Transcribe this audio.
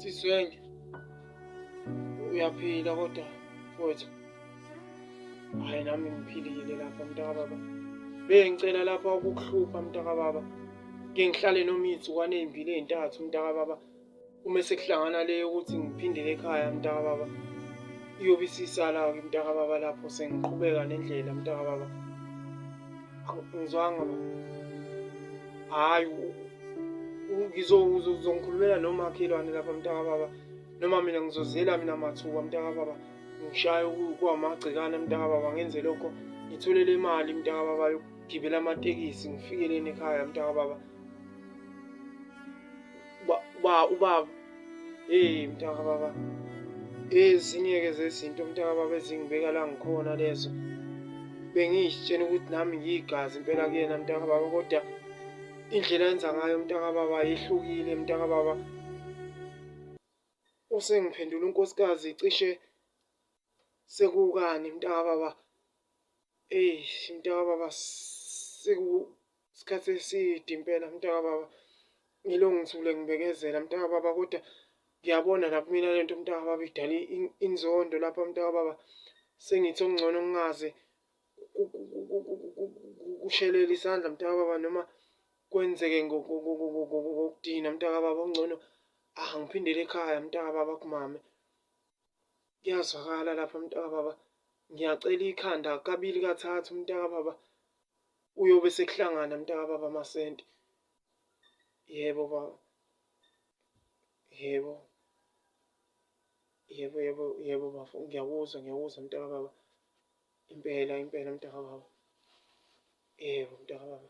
Siswenke, uyaphila kodwa mfowethu? Hhayi nami ngiphilile lapha mntakababa. Bengicela lapha ukukuhlupha mntakababa. Ke ngihlale noma iy'nsukwana ey'mbili ey'ntathu mntakababa. Uma sekuhlangana le yokuthi ngiphindele ekhaya mntakababa, iyobe isisala-ke mntakababa lapho sengiqhubeka nendlela mntakababa. Angizwanga baba. Hhayi ngizongikhulumela nomakhelwane lapha mntakababa noma mina ngizozela mina mathuba mntakababa ngishaye kwamagcekana mntakababa ngenze lokho ngithole le mali mntakababa yokugibela amatekisi ngifikeleni ekhaya mntakababa uba ubaba hey mntakababa ezinye-ke zezinto mntakababa ezingibeka la ngikhona lezo bengiyitshena ukuthi nami ngiyigazi impela kuyena mntakababa kodwa indlela enza ngayo mntakababa yehlukile mntakababa usengiphendula unkosikazi cishe sekukani mntakababa eish mntakababa sekusikhathi eside impela mntakababa ngilo ngithule ngibekezela mntakababa kodwa ngiyabona lapho mina lento mntakababa idala inzondo lapha mntakababa sengithi okungcono ngingaze kushelela isandla mntakababa noma kwenzeke ngokudina mntakababa okungcono angiphindele ekhaya mntakababa kumame kuyazwakala lapha mntakababa ngiyacela ikhanda kabili kathathu mntakababa uyobe sekuhlangana mntakababa amasenti yebo baba yebo yebo yebo yebo bafo ngiyakuzwa ngiyakuzwa mntakababa impela impela mntakababa yebo mntakababa.